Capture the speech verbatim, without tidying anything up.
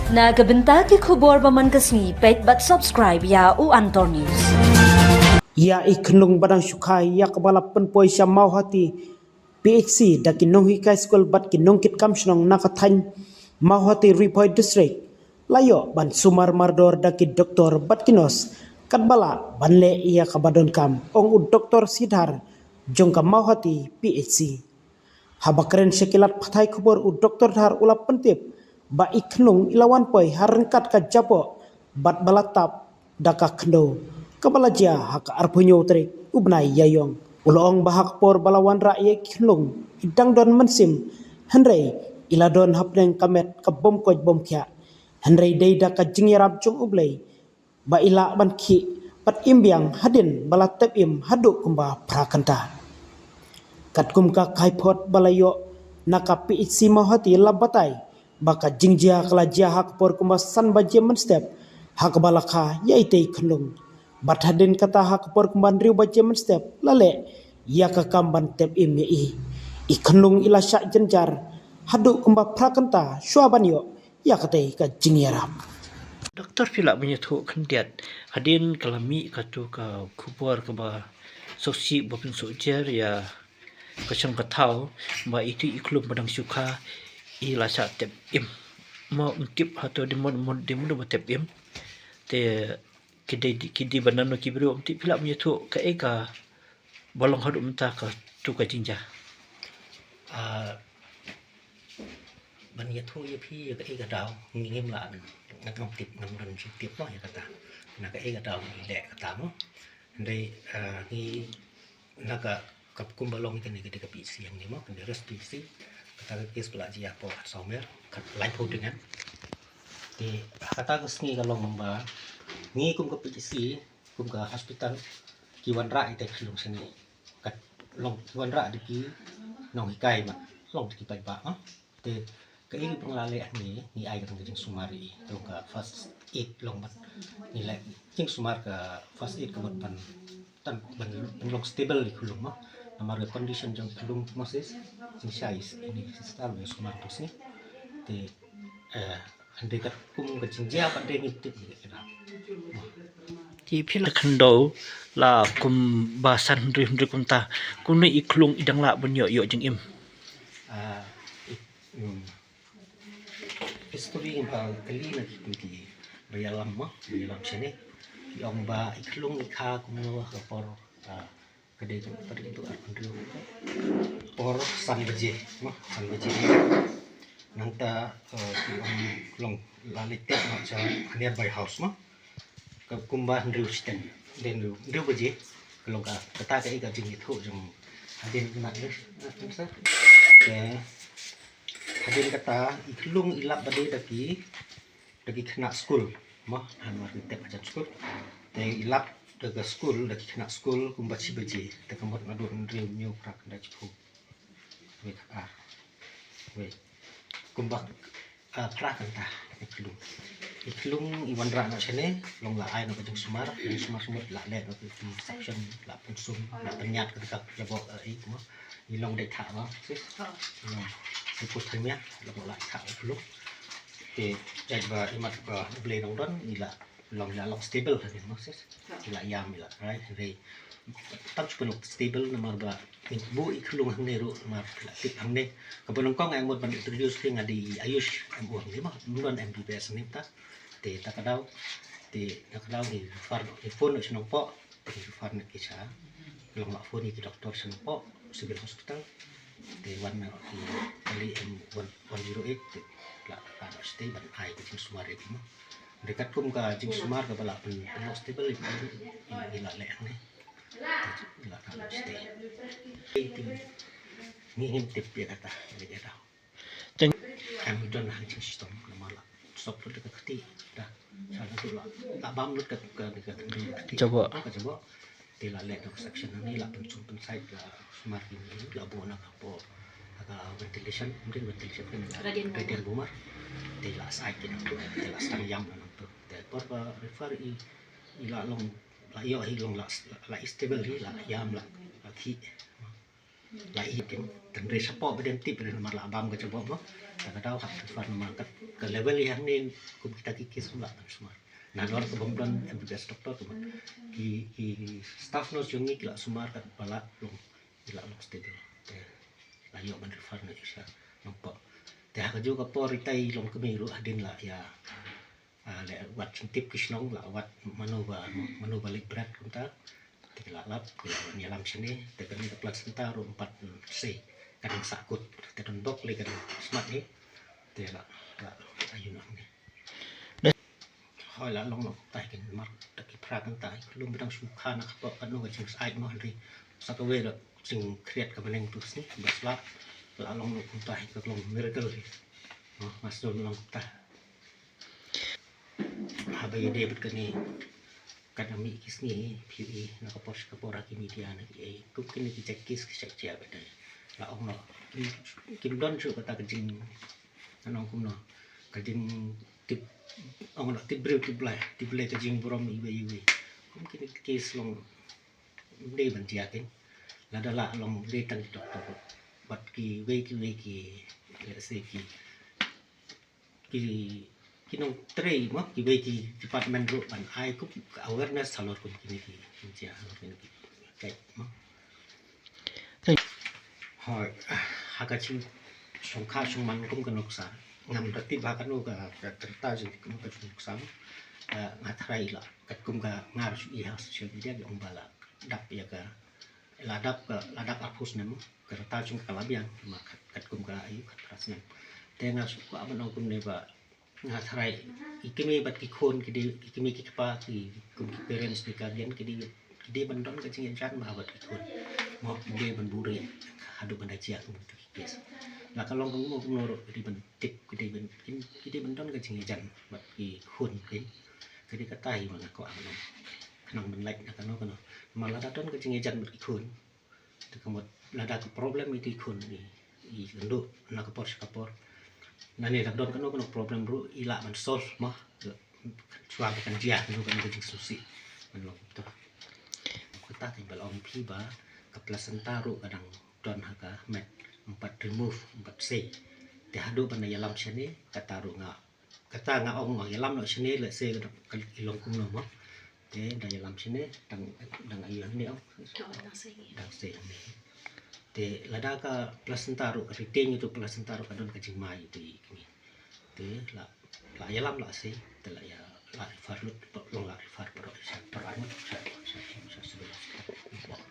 Na ka bynta ki khubor ba man ka sngi, peit bad subscribe ïa u Antor News. Ïa i khunlung ba dang shu kha ïa kaba la pynpoi sha Mawhati P H C da ki nonghikai skul bad ki nongkitkam shnong na ka thaiñ Mawhati, Ri Bhoi District, la ïoh ban sumar mardor da ki doktor bad ki nurse katba lah ban leh ïa kaba donkam, ong u Doktor Sidhar jong ka Mawhati P H C. Haba kren sha ki lad pathai khubor, u Doktor Dhar u la pyntip ba i khunlung i la wan poi ha ryngkat ka japoh bad ba la tap da ka khyndew kaba la jia ha ka arphew hynñiew tarik u bnai Ïaïong. U la ong ba ha ka por ba la wanrah ïa i khunlung i dang don mynsiem, hynrei i la don hapdeng ka met ka bym koit bym khiah, hynrei dei da ka jingïarap jong U Blei ba i lah ban khih bad im biang hadien ba la tep im haduh kumba phra kynta. Katkum ka kaiphod ba la ïoh na ka P H C Mawhati la batai ba ka jingjia ka la jia ha ka por kumba san baje mynstep ha kaba la kha ïa itei i khunlung. Bad hadien kata ha ka por kumba hynriew baje mynstep la leh ïa ka kam ban tep im ïa i. I khunlung i la shah jynjar haduh kumba phra kynta shuwa ban ïoh ïa katei ka jingïarap. Doktor, phi lah ban ïathuh khyndiat, hadien ka la mih katu ka khubor kaba sngewsih ba pynsuhjer ïa ka shong ka thaw ba itu i khunlung ba dang shu kha i la shah tep im. Mo, ym tip hato dei mon, mon, dei mon ba tep im. Te ki dei, ki dei ba nano ki briew, ym tip, phi lah ban ïathuh kaei kaba long haduh mynta katu ka jingjia. Ah, ban ïathuh ïa phi ïa kaei ka daw ngi ngim lah, ngam tip, ngam don jingtip mo ïa kata. Na kaei ka daw ngi leh kata mo. Hynrei, ah, ngi na ka, ka kumba long kane ka dei ka P H C hangne mo, kane rest P H C. Kata ka case ba la jia hapoh Samer, ka laiphew dyngan. Te kata ka sngi ka long ba ngi kum ka P H C, kum ka hospital, ki wanrah ïa ka khunlung shane. Ka long ki wanrah da ki nonghikai, ma long da ki paidbah, ha. Te kaei ba ngi la leh hangne, ngi ai ka jingsumar ïa i, ka long ka first aid, long ban ngi leh jingsumar ka first aid ka mut ban, tang ban, ban long stable ïa i khunlung mo. Namar ka condition jong i khunlung mo sis, jingshai ïa i sister ba sumar tu sngi. Te, eh, hynrei katkum ka jingjia pat de ngim tip ïa ka. Te phi la khyndew la kumba san hynriew hynriew kumta, kumno i khunlung i dang lah ban ïoh, ïoh jingim? Ah, i, hmm. History ngim pat kylli na ki, ki ba ïalam mo, ba ïalam shane. Ki ong ba i khunlung i kha kumno ha ka por, ah, ka dei ka tarik tu arphew hynriew, por san baje mo, san baje. Nangta, eh, ki ong long la leit tep mo sha nearby house mo. Ka kumba hynriew shiteng, hynriew, hynriew baje. Ka long ka, kata kaei ka jingïathuh jong hadien kane, eh, eh, ka hadien kata i khunlung i lap ba dei da ki, da ki khynnah skul mo, namar ki tep hajan skul. Te i lap da ka skul, da ki khynnah skul kumba shi baje, te ka mut naduh hynriew, hynñiew, phra, khyndai, shiphew. Wei, khatar. Wei. Kumba, ah, phra kynta i khunlung. I khunlung i wanrah noh shane, long la ai noh ka jingsumar, jingsumar sumar la leh noh ka suction, la pynsum, la pynïap ka, ka jaboh, eh, i kumba. I long dei thah ba, sis. Long. I put thang mia, long la thah i khunlung. Te jait ba imat ba U Blei nongdon, i la long, i la long stable ka dei mo sis. I la ïam, i la rai, hynrei tang shu pynlong stable namar ba ngin buh i khunlung hangne ruh namar la tip hangne. Kaba nyngkong nga mut ban introduce phi nga dei i Ayush M O hangne mo, ym don M B B S hangne mynta. Te ta ka daw, te ta ka daw ngi refer, ngi phone noh sha Nongpoh, te ngi refer noh ki sha, long la phone ïa ki doktor sha Nongpoh Civil Hospital. Te wan na ki kali em one, one zero eight, te la, la, la stay ban ai ka jingsumar ïa ki mo. Te katkum ka jingsumar kaba la pyn, pynlong stable ïa ki, ïa la leh hangne. Te la, la stay. Te ngi ngim tip ïa kata, ïa kata. Em don ha jingshitom namar la sop lut ka kti. Da. Sa la tu la, la bam lut ka, ka, ka, ka kti. Jaboh. Ka jaboh. Te la leh da ka suction hangne, la pynsum pynsait, la sumar kine, la buh na ka por, ka ventilation, mungkin ventilation kan ka radiant boomer. Radiant boomer. Te la sait kine tu, te la sdang ïam na nangtu. Te por ba refer i, i la long, la ïoh hi long la, la stable hi, la ïam la, la khih. La i kin tang re shapoh ba dem tip re namar la bam ka jabok mo. Ta ka daw hap refer namar ka, ka level ïa ne kum kita ki case la kan sumar. Na dor ka bom don M B B S doctor ka ki, ki staff nurse jong ngi ki la sumar ka ba la long, ki la long stable. Te la ïoh ban refer na Asia Nongpoh. Te ha ka ju ka por itai long kmie ruh hadien la ïa Ah, le wat sngewtip ki shnong la wat mano ba, mano ba leit bret kumta. Te ki la lap, ki la wan ïalam shane, te kane ka placenta ruh em pat sei, ka dang sahkut, te don bok le ka dang smat hi, te la, la, ayu noh ne. Hoi la long long tai kin mar, te ki phra kan tai, lum bidang shu kha na ka pok kan no ka jingsaid mo hynri. Sa kawei la jingkhriat ka bneng tu sni, bas la, la long long kumta hi ka long miracle hi. Oh, mas long long kumta. Haba ïadei bad kane, katba mih ki sngi phi ïohi na ka por sha ka por ha ki media na ki ei, kum kine ki jait case ki shait jia bad dei. La ong noh, kim, kim don shuh kata ka jing, ngan ong kumno, ka jingtip, ong noh tip briew tip Blei, tip Blei ka jingburom iwei iwei. Kum kine ki case long dei ban jia kein. Lada la long dei tang ki doktor bad kiwei kiwei ki, let's say ki ki, ki nongtrei mo, kiwei ki department ruh ban ai kum ka awareness halor kum kine ki, kum jia halor kine ki, kai mo. Hoi, ha ka jingshongkha shongman kum ka nuksa. Ngam da tip ba kano ka, ka, ka rta jong kum ka nuksa. Ah, nga tharai la katkum ka nga ruh shu i ha social media ki ong ba la dap ïa ka, la dap ka, la dap arphew snem. Ka rta jong ka la biang ma kat, katkum ka ayu khatphra snem. Te nga shu kwah ban ong kumne ba nga tharai i kmie bad ki khun ki dei, i kmie ki kpa ki kum ki parents ki guardian ki dei, ki dei ban don ka jingïajan bha bad ki khun. Mo ki dei ban buhrieh haduh ban da jia kum ki case. La ka long kumno kumno ruh ki dei ban tip, ki dei ban, ki dei ban don ka jingïajan bad ki khun ki. Ka dei kata hi ma nga kwah ban ong. Khnang ban lait na kano kano. Ma lada don ka jingïajan bad ki khun. Te ka mut lada ka problem ïa ki khun i, i kynduh na ka por sha ka por. Nane da don kano kano problem ruh i lah ban solve mo. Shuwa ba kan jia kano kano ka jingsngewsih. Ban long to. Kata ka ba la ong phi ba ka placenta ruh ka dang don ha ka met, em pat remove, em pat sei. Te haduh ban da ïalam shane, kata ruh nga Kata nga ong nga ïalam noh shane, let's say ka, ka long kumno mo. Te da ïalam shane, dang, dang ayu hangne ong. Dang sei hangne. Te lada ka placenta ruh, ka retain ïa tu placenta ruh ka don ka jingma ïa tu i kmie. Te la, la ïalam la sei, te la ïa, la refer lut, long la refer paralok sha, paralok sha, sha, sha civil hospital.